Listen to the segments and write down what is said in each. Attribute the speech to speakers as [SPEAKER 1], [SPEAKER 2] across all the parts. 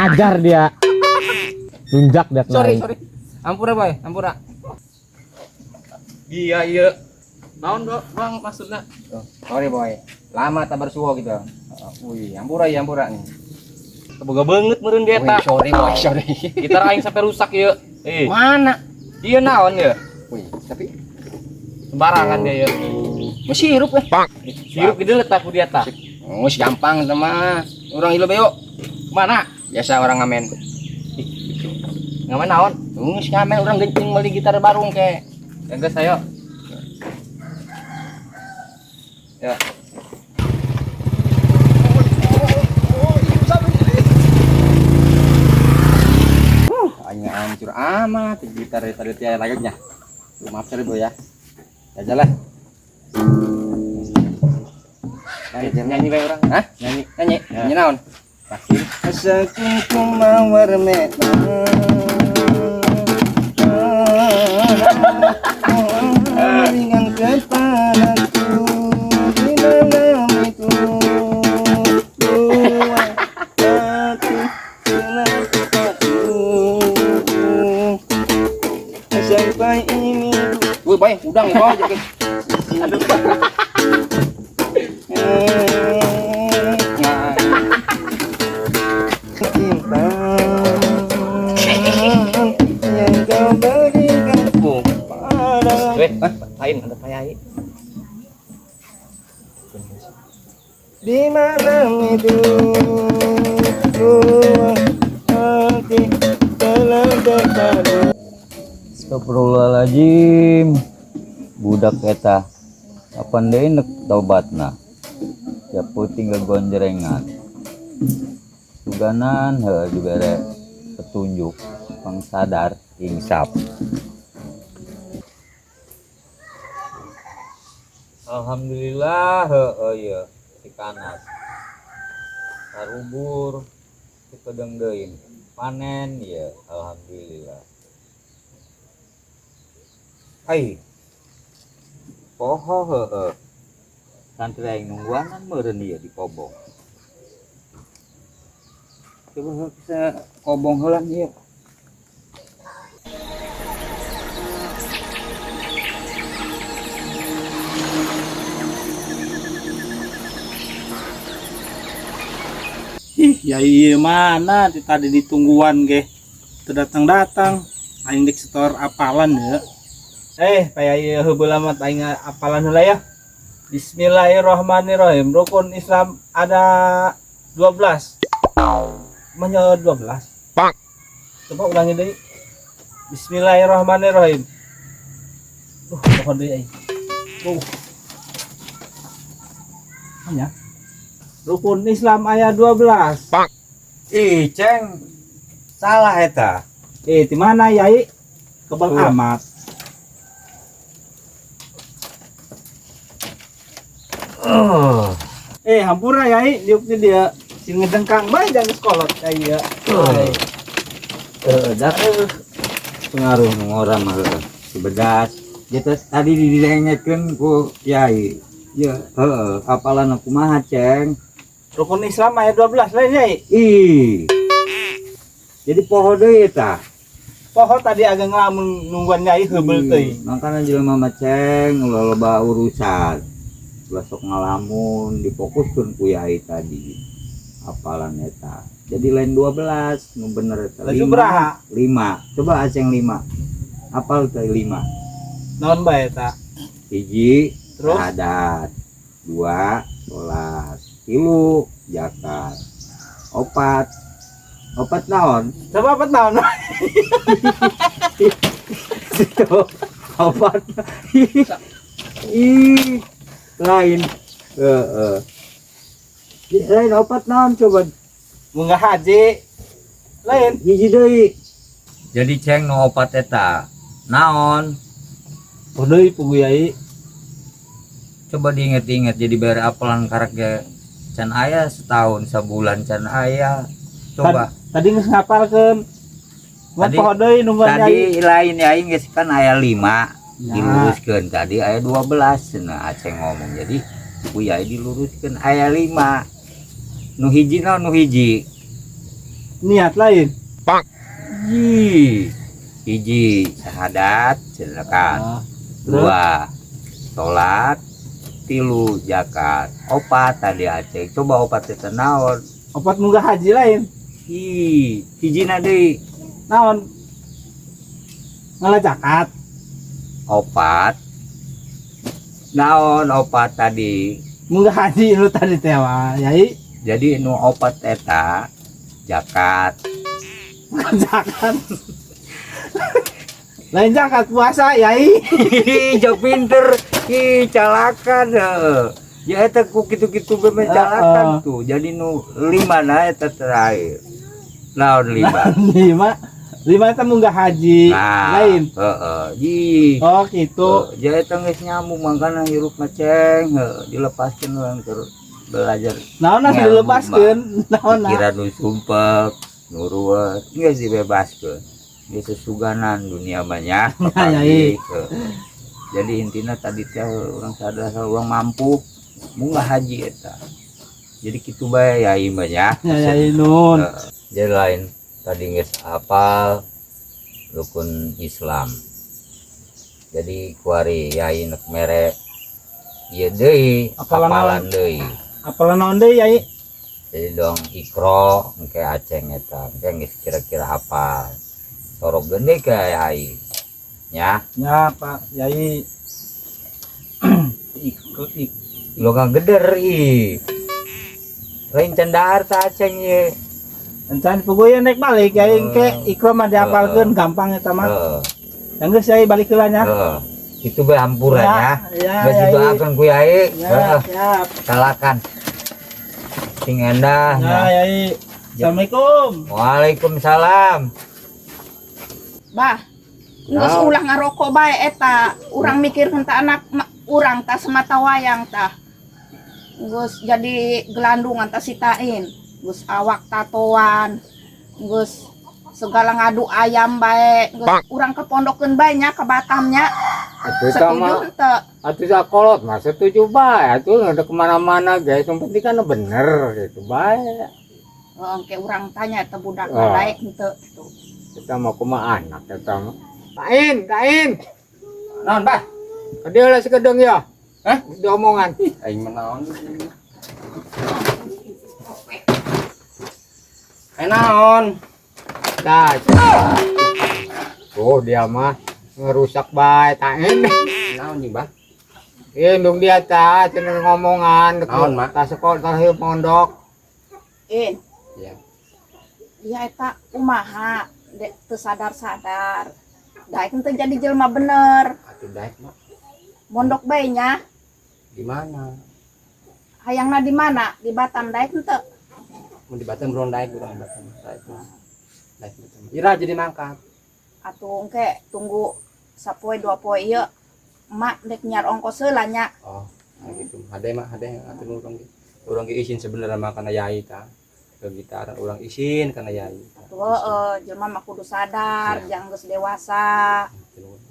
[SPEAKER 1] Ajar dia. Lunjak dia.
[SPEAKER 2] Sorry, sorry. Ampura, boy, ampura.
[SPEAKER 3] Iya, iya. Naon, Bro? Bang maksudnya?
[SPEAKER 2] Oh, sorry, boy. Lama tak bersuo gitu. Wih, ampura ya, ampura nih.
[SPEAKER 3] Boga banget meureun dia
[SPEAKER 2] Wih,
[SPEAKER 3] eta.
[SPEAKER 2] sorry, boy, sorry.
[SPEAKER 3] Gitar aing sampai rusak ieu. Eh,
[SPEAKER 2] Mana?
[SPEAKER 3] Iya naon ya?
[SPEAKER 2] Wih, tapi
[SPEAKER 3] Sembarangan dia ya.
[SPEAKER 2] masih hirup eh.
[SPEAKER 3] Hirup gede letak ku dia tah.
[SPEAKER 2] Oh, si gampang sama orang ilu beo.
[SPEAKER 3] Kemana?
[SPEAKER 2] Biasa orang ngamen.
[SPEAKER 3] Ngamen naon?
[SPEAKER 2] Geus ngamen orang gencing beli gitar baru ke.
[SPEAKER 3] Ya geus ayo. Ya.
[SPEAKER 2] Hanya hancur amat gitar tadi tiada lagaknya. Maaf sorry boy ya. Ya jalan.
[SPEAKER 3] Nyanyi bae urang.
[SPEAKER 2] Hah?
[SPEAKER 3] Nyanyi.
[SPEAKER 2] Nyanyi.
[SPEAKER 3] Ya.
[SPEAKER 2] Nyanyi naon?
[SPEAKER 3] Pasti.
[SPEAKER 2] Sekuntum mawar merah ringan kepalaku di malam itu dua hati sampai ini. Woi, boy, udang ya, boy. Aduh. Cinta yang kau berikan pada.
[SPEAKER 3] Weh, lain ada payai.
[SPEAKER 2] Di malam itu dua hati dalam terpadu.
[SPEAKER 4] Astagfirullahaladzim. Budak eta kapan deui nek taubatna. Tiap peuting gagonjrengan. Suganan heuh dibere petunjuk pang sadar insaf. Alhamdulillah heueuh ieu si kanas. Tarubur sakedeung deui panen ieu alhamdulillah. Ai. Poho heueuh. Santri aing nungguanan meureun ieu di kobong. Coba heuh bisa kobong heula ieu.
[SPEAKER 5] Ih, ya iya mana tadi ditungguan ge. Teu datang-datang. Aing dek setor apalan ya. Pak Yai heubeul amat aing apalan heula ya. Bismillahirrahmanirrahim. Rukun Islam ada 12. Mana 12?
[SPEAKER 3] Pak.
[SPEAKER 5] Coba ulangi deui. Bismillahirrahmanirrahim. Pohon deui aing. Mana? Rukun Islam ayat 12.
[SPEAKER 3] Pak.
[SPEAKER 4] Ih, Ceng. Salah eta.
[SPEAKER 5] Di mana Yai? Kebal amat. Hampura Yai, diuknya dia sing ngedengkang bae jangan sekolot Yai ya.
[SPEAKER 4] Dah pengaruh nu ngora mah heueuh. Si bedas. Dia teh tadi didengekeun ku Yai. Ya, heeh, apalan kumaha, Ceng?
[SPEAKER 5] Rukun Islam ayat 12 lain Yai.
[SPEAKER 4] Ih. Jadi poho deui eta.
[SPEAKER 5] Poho tadi agak ngelamun nungguan Yai heubeul teuing.
[SPEAKER 4] Makana jelema mah Ceng ulah loba urusan. Ulah sok ngalamun, difokuskeun ku Yai tadi. Apalan eta. Jadi lain 12 nu bener eta.
[SPEAKER 5] Laju beraha?
[SPEAKER 4] 5. Coba Aceng 5. Apal teh 5.
[SPEAKER 5] Naon bae eta?
[SPEAKER 4] 1,
[SPEAKER 5] Terus?
[SPEAKER 4] syahadat. 2, salat. 3, zakat. 4. 4 naon?
[SPEAKER 5] Coba 4 naon?
[SPEAKER 4] 4. Ih, lain. Heeh. Lain 4 naon coba?
[SPEAKER 5] Munggah haji. Lain.
[SPEAKER 4] Hiji deui. Jadi Ceng nu 4 eta. Naon?
[SPEAKER 5] Oh deui pugu Yai.
[SPEAKER 4] Coba diinget-inget jadi bayar apalan karek ge can aya setahun sabulan can aya. Coba.
[SPEAKER 5] Tadi geus ngapalkeun. Mun
[SPEAKER 4] Tadi
[SPEAKER 5] poho deui nungguan
[SPEAKER 4] tadi
[SPEAKER 5] Yai.
[SPEAKER 4] Lain ya aing geus kan aya 5.
[SPEAKER 5] Ya.
[SPEAKER 4] Diluruskeun tadi aya 12 cenah Aceng ngomong. Jadi ku Yai diluruskeun aya 5. Nu hiji naon nu hiji?
[SPEAKER 5] Niat lain.
[SPEAKER 4] Ih, hiji syahadat silakan.
[SPEAKER 5] Ah, terus?
[SPEAKER 4] Dua salat, tilu zakat, opat tadi Aceng. Coba opat teh naon?
[SPEAKER 5] Opat munggah haji lain.
[SPEAKER 4] Ih, hijina deui.
[SPEAKER 5] Naon? Ngalah zakat.
[SPEAKER 4] Opat. Naon opat tadi?
[SPEAKER 5] Munggah haji lu tadi teh wah, Yai.
[SPEAKER 4] Jadi nu opat eta zakat.
[SPEAKER 5] Bukan zakat. Lain zakat puasa, Yai.
[SPEAKER 4] Jauh pinter, ih calakan heeh. Ya eta ku kitu-kitu be mah calakan tuh. Jadi nu lima na eta terakhir. Naon lima?
[SPEAKER 5] Lima. Lima itu munggah haji.
[SPEAKER 4] Nah,
[SPEAKER 5] Lain.
[SPEAKER 4] heeh. Ih.
[SPEAKER 5] Oh, gitu.
[SPEAKER 4] Heeh, jadi eta geus nyambung mangkana hirup mah ceng, heuh, dilepaskeun urang keur belajar.
[SPEAKER 5] Naon asa
[SPEAKER 4] Ngelmu
[SPEAKER 5] dilepaskeun? Naon?
[SPEAKER 4] Pikiran nu sumpek, nu ruwet, geus dibebaskeun. Geus sesuganan dunia mah nya.
[SPEAKER 5] Ya, Yai.
[SPEAKER 4] Heeh. Jadi intina tadi teh urang sadar urang mampu munggah haji eta. Jadi kitu bae yai mah nya.
[SPEAKER 5] Ya, Yai nun.
[SPEAKER 4] Heeh. Jadi lain tadi geus apal rukun Islam. Jadi kuari yai nek mere ieu deui,
[SPEAKER 5] Apalan
[SPEAKER 4] apalan deui.
[SPEAKER 5] Apalan naon deui, Yai?
[SPEAKER 4] Jadi dong ikro engke Aceng eta, engke geus kira-kira hafal. Sorok gede ka yai. Nya,
[SPEAKER 5] Ya, Pak Yai. Ik, ik.
[SPEAKER 4] lo geder ih. Lain cendar ta Aceng ye.
[SPEAKER 5] Encan puguh naik balik Yai engke ikro mah dihafalkeun gampang eta mah.
[SPEAKER 4] Heeh.
[SPEAKER 5] Yang geus Yai balik heula nya.
[SPEAKER 4] Heeh. Kitu bae hampura nya.
[SPEAKER 5] Ya,
[SPEAKER 4] Geus
[SPEAKER 5] Yai.
[SPEAKER 4] didoakeun ku Yai.
[SPEAKER 5] Ya,
[SPEAKER 4] Heeh,
[SPEAKER 5] siap.
[SPEAKER 4] salakan. Sing endah
[SPEAKER 5] Ya,
[SPEAKER 4] nya.
[SPEAKER 5] Yai. Assalamualaikum.
[SPEAKER 4] Waalaikumsalam.
[SPEAKER 6] Bah, geus ulah ngarokok bae eta. Urang mikir henteu anak urang tah semata wayang tah. Geus jadi gelandungan tah sitain. Geus awak tatoan. Geus segala ngadu ayam bae. Geus urang ke pondokeun bae nya ke Batamnya.
[SPEAKER 7] Atuh
[SPEAKER 6] Setuju
[SPEAKER 7] sama
[SPEAKER 6] henteu?
[SPEAKER 7] atuh sakolot mah setuju bae atuh udah kemana-mana guys yang penting kan bener gitu bae.
[SPEAKER 6] Heeh, engke urang tanya eta budak
[SPEAKER 7] Ah.
[SPEAKER 6] daek henteu tuh.
[SPEAKER 7] Kita mau kumaha anak kita mah. Tain, tain.
[SPEAKER 2] Naon, Bah?
[SPEAKER 7] Dia lah sekedeng ya.
[SPEAKER 2] Hah?
[SPEAKER 7] Diomongan.
[SPEAKER 2] Aing mah naon? Eh naon?
[SPEAKER 7] Nah. Oh, dia mah ngerusak bae tain.
[SPEAKER 2] Naon jeung, Bah?
[SPEAKER 7] Indung dia ta cenah ngomongan
[SPEAKER 2] Naon, Mak?
[SPEAKER 7] Ta sekolah ta pondok.
[SPEAKER 6] In.
[SPEAKER 2] Ya.
[SPEAKER 6] Dia eta kumaha dek teu sadar-sadar. Daek henteu jadi jelema bener.
[SPEAKER 2] Atuh daek, Mak.
[SPEAKER 6] Mondok bae nya.
[SPEAKER 2] Di mana?
[SPEAKER 6] Hayangna di mana? Di Batam daek henteu.
[SPEAKER 2] Mun di Batam belum daek urang di Batam. Daek mah. Daek Batam. Ira jadi mangkat.
[SPEAKER 6] Atuh engke tunggu sapoe dua poe ieu emak dek nyiar ongkos heula nya.
[SPEAKER 2] Oh, nah gitu. Hade mah hade atuh urang ge. Urang ge izin sebenarnya mah kana yai ta. Ke gitar urang izin kana yai.
[SPEAKER 6] Atuh heeh jelema mah kudu sadar,
[SPEAKER 2] Ya.
[SPEAKER 6] jangan geus dewasa.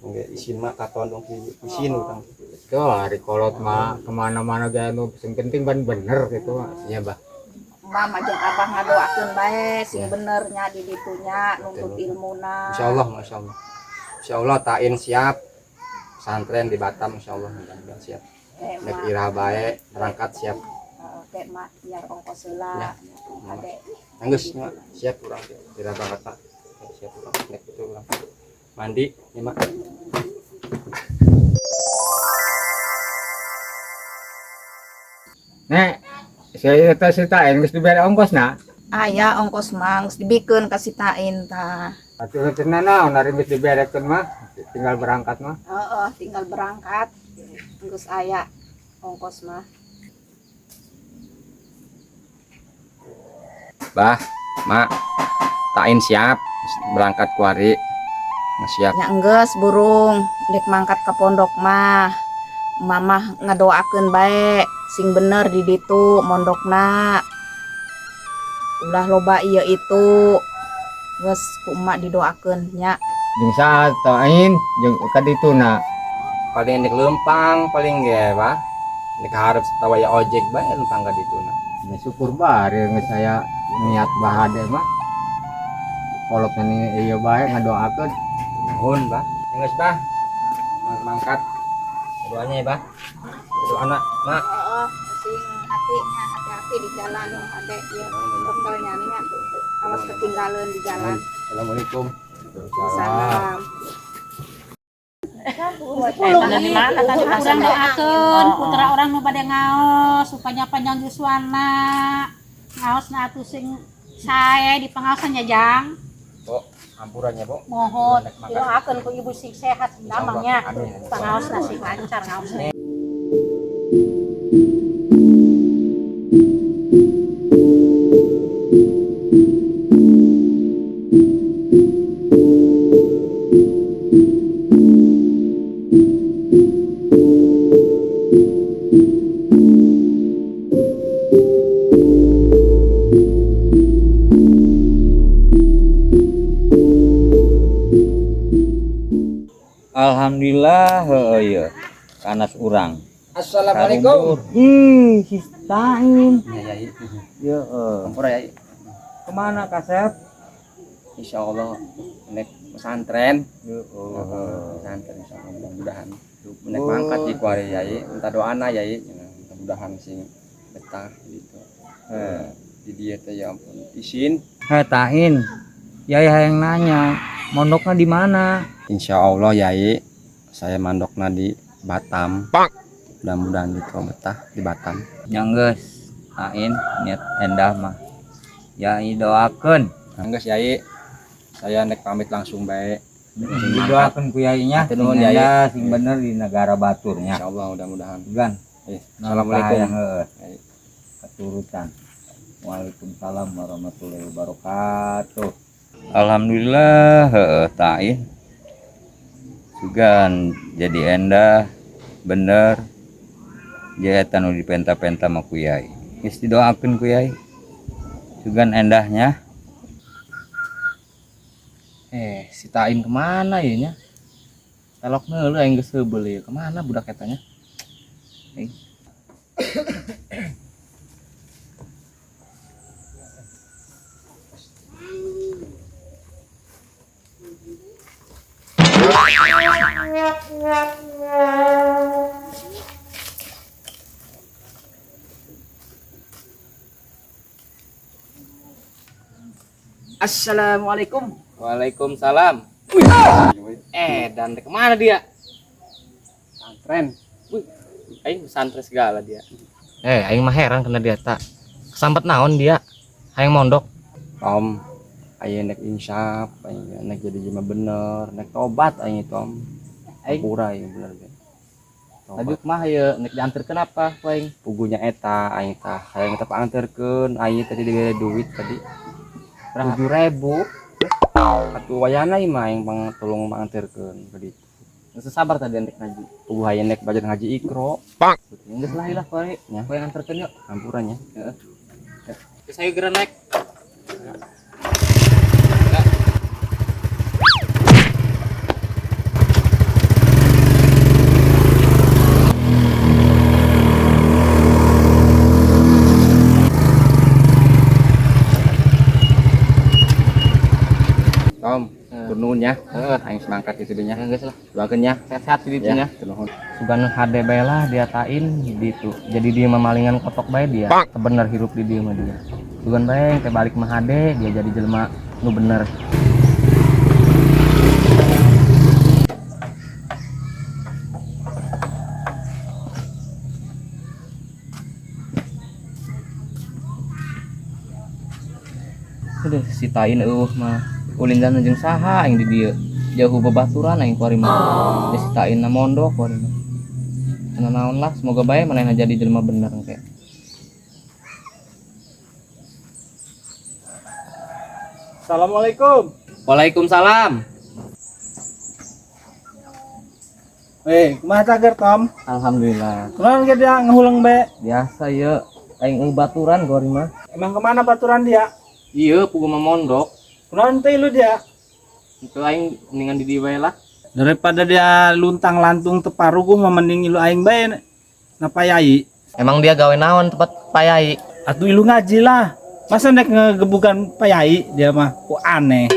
[SPEAKER 2] Urang ge izin mah katon dong izin urang.
[SPEAKER 7] Tuh, hari kolot mah kemana-mana gak nu yang penting ban bener gitu.
[SPEAKER 2] Iya, Bah.
[SPEAKER 6] Emak mah jeung abah ngadoakeun bae sing
[SPEAKER 2] Ya.
[SPEAKER 6] bener nya di ditunya nuntut
[SPEAKER 2] Betul.
[SPEAKER 6] ilmuna.
[SPEAKER 2] Insyaallah, masyaallah. Insyaallah tain siap. Pesantren di Batam insyaallah mudah-mudahan siap.
[SPEAKER 6] Eh,
[SPEAKER 2] Nek
[SPEAKER 6] emak.
[SPEAKER 2] ira bae berangkat siap.
[SPEAKER 6] Heeh, ke emak biar ongkos heula.
[SPEAKER 2] Ya.
[SPEAKER 6] Ade.
[SPEAKER 2] Anggeus nya siap urang teh. Ira berangkat Pak. Siap urang nek itu urang. Mandi nya Mak.
[SPEAKER 7] Nek, saya eta si tain geus dibere ongkos na.
[SPEAKER 6] Aya ongkos mah geus dibikeun ka si Tain tah.
[SPEAKER 7] Atuh teu naon ari geus diberekeun mah, tinggal berangkat mah.
[SPEAKER 6] Heeh, tinggal berangkat. Geus aya ongkos mah.
[SPEAKER 2] Bah, Mak, Tain siap berangkat kuari. Siap.
[SPEAKER 6] Nya enggeus burung dek mangkat ke pondok mah. Mamah ngadoakeun bae sing bener di ditu mondokna. Ulah loba ieu itu. Geus ku emak didoakeun nya.
[SPEAKER 7] Jeung saha tain jeung ka dituna.
[SPEAKER 2] Paling nek lempang paling ge, Bah. Nek hareup satawa ya ojek bae lempang ka dituna.
[SPEAKER 7] Ya syukur bae geus saya niat bahade mah. Kolot ini iya bae ngadoakeun.
[SPEAKER 2] Nuhun, Bah. Geus, Bah. Mangkat. Doanya ya, Bah. Doa anak, Mak.
[SPEAKER 6] Heeh, sing hati hati-hati di jalan ade ya. Bekalnya nya. Awas ketinggalan di jalan.
[SPEAKER 2] Assalamualaikum.
[SPEAKER 6] Salam.
[SPEAKER 8] Urang doakeun putra urang nu bade ngaos supaya panjang yuswana. Ngaosna atuh sing sae di pangaosan nya Jang.
[SPEAKER 2] Bo, ampurannya, Bo.
[SPEAKER 8] Mohon didoakeun ku ibu sing sehat damangnya. Pangaosna sing lancar ngaosna.
[SPEAKER 4] Alhamdulillah heueuh ieu kanas urang.
[SPEAKER 2] Assalamualaikum.
[SPEAKER 4] Ih, si Tain.
[SPEAKER 2] Ya, Yai.
[SPEAKER 4] Ya, eh.
[SPEAKER 2] Ampura, Yai.
[SPEAKER 4] Kemana kasep?
[SPEAKER 2] Insyaallah nek pesantren.
[SPEAKER 4] Ya,
[SPEAKER 2] Pesantren insyaallah mudah-mudahan. Nek mangkat di kuari Yai, minta doana Yai, mudah-mudahan sing betah gitu. Di dieu teh ya ampun isin.
[SPEAKER 4] Hei Tain, Yai hayang nanya, mondoknya di mana?
[SPEAKER 2] Insyaallah Yai, saya mandokna di Batam. Mudah-mudahan gitu betah di Batam.
[SPEAKER 4] Ya geus, Tain niat endah mah. Yai doakeun.
[SPEAKER 2] Geus Yai, saya nek pamit langsung bae.
[SPEAKER 4] Didoakeun ku Yai nya,
[SPEAKER 2] Hatur nuhun,
[SPEAKER 4] sing
[SPEAKER 2] Yai.
[SPEAKER 4] endah, sing bener di negara baturnya.
[SPEAKER 2] Insyaallah mudah-mudahan.
[SPEAKER 4] Gan.
[SPEAKER 2] Assalamualaikum.
[SPEAKER 4] Heeh. Keturutan. Waalaikumsalam warahmatullahi wabarakatuh. Alhamdulillah heeh Tain. Sugan jadi endah bener. Jadi eta nu dipenta-penta mah ku Yai. Geus didoakeun ku Yai. Sugan endahnya.
[SPEAKER 5] Si Tain kemana ya nya? Telok neuleuh aing geus heubeul ieu. Kemana budak eta nya? Aing.
[SPEAKER 3] Assalamualaikum.
[SPEAKER 5] Waalaikumsalam. Dan kemana dia?
[SPEAKER 2] Pesantren.
[SPEAKER 5] Wih, aing pesantren segala dia. Aing mah heran kena dia tak. Kesampet naon dia? Aing mondok.
[SPEAKER 2] Om, aing nek insaf, aing nek jadi jelema bener, nek tobat aing itu Om.
[SPEAKER 5] Aing
[SPEAKER 2] Pura aing bener ge.
[SPEAKER 5] Tadi
[SPEAKER 2] Tobat.
[SPEAKER 5] kumaha ye nek dianterkeun apa ku aing?
[SPEAKER 2] Pugunya eta aing tah, hayang teh anterkeun, aing tadi dibere duit tadi.
[SPEAKER 5] Berapa?
[SPEAKER 2] 7.000. Atuh wayana ieu mah aing pang tolong panganterkeun ka ditu.
[SPEAKER 5] Geus sabar tadi nek ngaji.
[SPEAKER 2] Puguh hayang nek belajar ngaji Iqra.
[SPEAKER 5] Geus lah ilah ku aing.
[SPEAKER 2] Ya.
[SPEAKER 5] Ku aing anterkeun yuk.
[SPEAKER 2] Ampuran ya.
[SPEAKER 5] Heeh. Geus ayo geura naik.
[SPEAKER 2] Tom, turun ya.
[SPEAKER 5] Heeh.
[SPEAKER 2] Aing semangkat gitu deh nya.
[SPEAKER 5] Geus lah.
[SPEAKER 2] Doakeun nya.
[SPEAKER 5] Sehat-sehat di ditu nya.
[SPEAKER 2] Nuhun.
[SPEAKER 5] Sugan hade bae lah dia tain gitu. Jadi dia memalingan kotok bae dia. Bener hirup di dia mah dia. Sugan bae teh balik mah hade dia jadi jelema nu bener. Aduh, si tain eueuh mah. Ulin dan jeung saha aing di dieu. Jauh bebaturan aing kuari mah. Ya si tain na mondok kuari mah. Cenah naon lah, semoga bae manehna jadi jelema bener engke.
[SPEAKER 1] Assalamualaikum.
[SPEAKER 5] Waalaikumsalam.
[SPEAKER 1] Kumaha cager Tom?
[SPEAKER 5] Alhamdulillah.
[SPEAKER 1] Kunaon ge dia ngahuleng bae?
[SPEAKER 5] Biasa ye, aing eueuh baturan kuari mah.
[SPEAKER 1] Emang kemana baturan dia?
[SPEAKER 5] Iya, pugu mah mondok.
[SPEAKER 1] Kunaon teh lu dia?
[SPEAKER 5] Itu aing mendingan di dieu bae lah.
[SPEAKER 1] Daripada dia luntang lantung teparuguh mah mending ilu aing bae na payai.
[SPEAKER 5] Emang dia gawe naon tempat payai?
[SPEAKER 1] Atuh ilu ngaji lah. Masa nek ngegebukan payai dia mah ku aneh.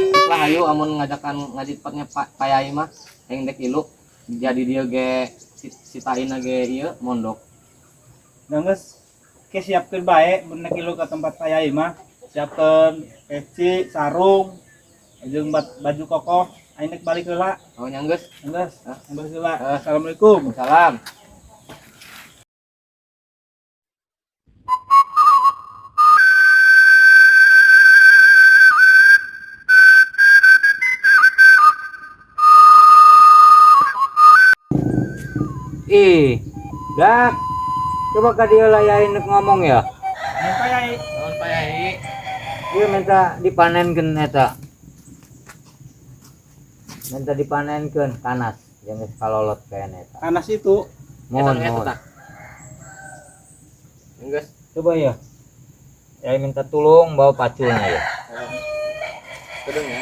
[SPEAKER 5] Hayu amun ngajakan ngaji tempatnya Pak Yai mah aing dek ilu. Jadi dia ge si Taina ge ieu mondok.
[SPEAKER 1] Nah, geus ke siapkeun bae mun nek ilu ka tempat Pak Yai mah. Siapkeun peci, sarung, jeung baju kokoh. Aing nek balik heula.
[SPEAKER 5] Oh nya geus.
[SPEAKER 1] Geus,
[SPEAKER 5] Hah?
[SPEAKER 1] geus heula.
[SPEAKER 5] Hah?
[SPEAKER 1] Assalamualaikum.
[SPEAKER 5] Salam.
[SPEAKER 4] Ih, dak. Coba ka dieu lah yai nek ngomong ya.
[SPEAKER 1] Ayo Pak Yai.
[SPEAKER 5] Nuhun Pak Yai.
[SPEAKER 4] Ieu minta dipanenkeun eta. Minta dipanenkeun kanas jeung geus kalolot kaena eta.
[SPEAKER 1] Kanas itu.
[SPEAKER 4] Mohon,
[SPEAKER 5] Eta,
[SPEAKER 4] mohon.
[SPEAKER 5] eta. Geus.
[SPEAKER 4] Coba ya. Yai minta tolong bawa paculnya ya.
[SPEAKER 5] Kedeung ya.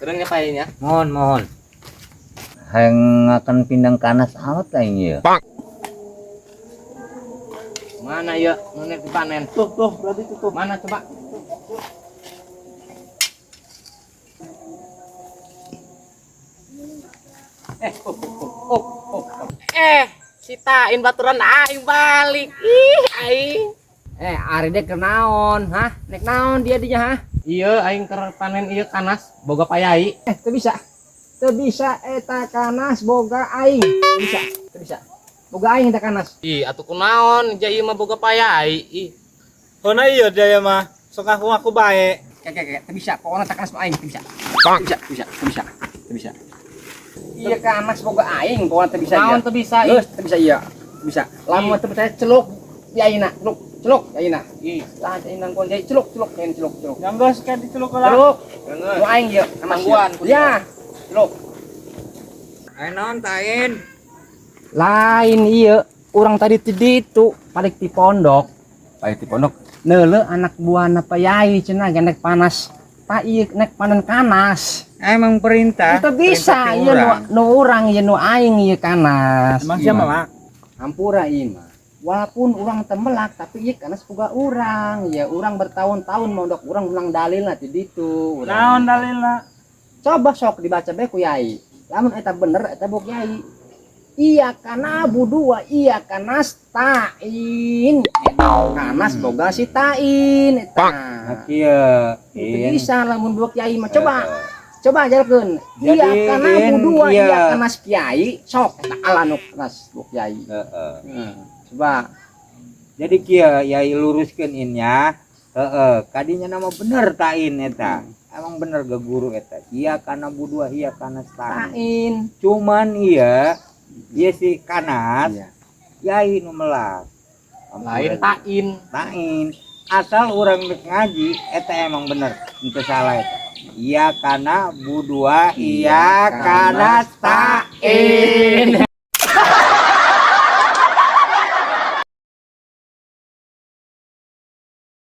[SPEAKER 5] Kedeung ya Pak Yai nya.
[SPEAKER 4] Mohon, mohon. Hayang akan pindang kanas amat aing ieu.
[SPEAKER 5] Mana ya nu nek dipanen?
[SPEAKER 1] Tuh, tuh, berarti itu tuh.
[SPEAKER 5] Mana coba? Si Tain baturan aing balik. Ih, aing.
[SPEAKER 2] Ari dek keur naon, hah? Nek naon dia dinya, hah?
[SPEAKER 5] Iya, aing keur panen ieu kanas boga Pak Yai.
[SPEAKER 2] Teu bisa. Teu bisa eta kanas boga aing. Teu bisa, teu bisa. Boga aing eta kanas.
[SPEAKER 5] Ih, atuh kunaon ja ieu mah boga Pak Yai. Ih,
[SPEAKER 1] Hona ieu dia mah. Sok ngaku-ngaku bae.
[SPEAKER 2] Kayak kayak teu bisa, pokoknya eta kanas mah aing teu bisa. Teu bisa, teu bisa, teu bisa. Teu bisa. Iya kanas boga aing, pokoknya teu bisa
[SPEAKER 5] naon
[SPEAKER 2] iya.
[SPEAKER 5] teu bisa ih.
[SPEAKER 2] Geus, teu bisa iya. Teu bisa. Lamun teu percaya celuk di ayeuna, celuk, celuk ayeuna.
[SPEAKER 5] Ih,
[SPEAKER 2] Lah ayeuna nangkon deui celuk, celuk, ayeuna celuk, celuk.
[SPEAKER 1] Yang geus kayak diceluk heula.
[SPEAKER 2] Celuk.
[SPEAKER 5] geus.
[SPEAKER 2] Nu aing ieu, kanas ieu.
[SPEAKER 5] Tangguhan, kudu.
[SPEAKER 2] Ya, celuk.
[SPEAKER 4] Ayo naon tain?
[SPEAKER 2] Lain iya, orang tadi ti ditu balik ti pondok. Balik ti pondok. Neuleuh anak buahna Pak Yai cenah ge nek panas. Pak ieu nek panen kanas.
[SPEAKER 4] Emang perintah.
[SPEAKER 2] Itu bisa
[SPEAKER 4] perintah ti
[SPEAKER 2] ieu nu
[SPEAKER 4] urang.
[SPEAKER 2] nu urang ieu nu aing ieu kanas.
[SPEAKER 1] Emang sia melak.
[SPEAKER 2] Hampura ieu mah. Walaupun urang teu melak tapi ieu kanas boga urang. Ya urang bertahun-tahun mondok urang ulang dalilna ti ditu. Urang.
[SPEAKER 1] Naon dalilna?
[SPEAKER 2] Coba sok dibaca bae ku Yai. Lamun eta bener eta bok Yai. Iya kana budua iya kana stain. Kanas boga si tain eta.
[SPEAKER 4] Nah, kieu.
[SPEAKER 2] Itu
[SPEAKER 4] In.
[SPEAKER 2] bisa lamun dua kiai mah coba. Coba ajarkeun.
[SPEAKER 4] Jadi,
[SPEAKER 2] Iya kana
[SPEAKER 4] In,
[SPEAKER 2] budua
[SPEAKER 4] iya.
[SPEAKER 2] iya kana kiai sok eta ala nu kanas bok kiai.
[SPEAKER 4] Heeh.
[SPEAKER 2] Coba.
[SPEAKER 4] Jadi kieu yai luruskeun in nya. Heeh, kadinya nama bener tain eta. Emang bener ge guru eta. Iya kana budua iya kana stain.
[SPEAKER 2] Tain.
[SPEAKER 4] Cuman iya iya si kanas
[SPEAKER 2] Iya.
[SPEAKER 4] yai nu melak.
[SPEAKER 5] Lain tain.
[SPEAKER 4] Tain. Asal urang rek ngaji eta emang bener, henteu salah eta. Iya kana budua iya kana stain.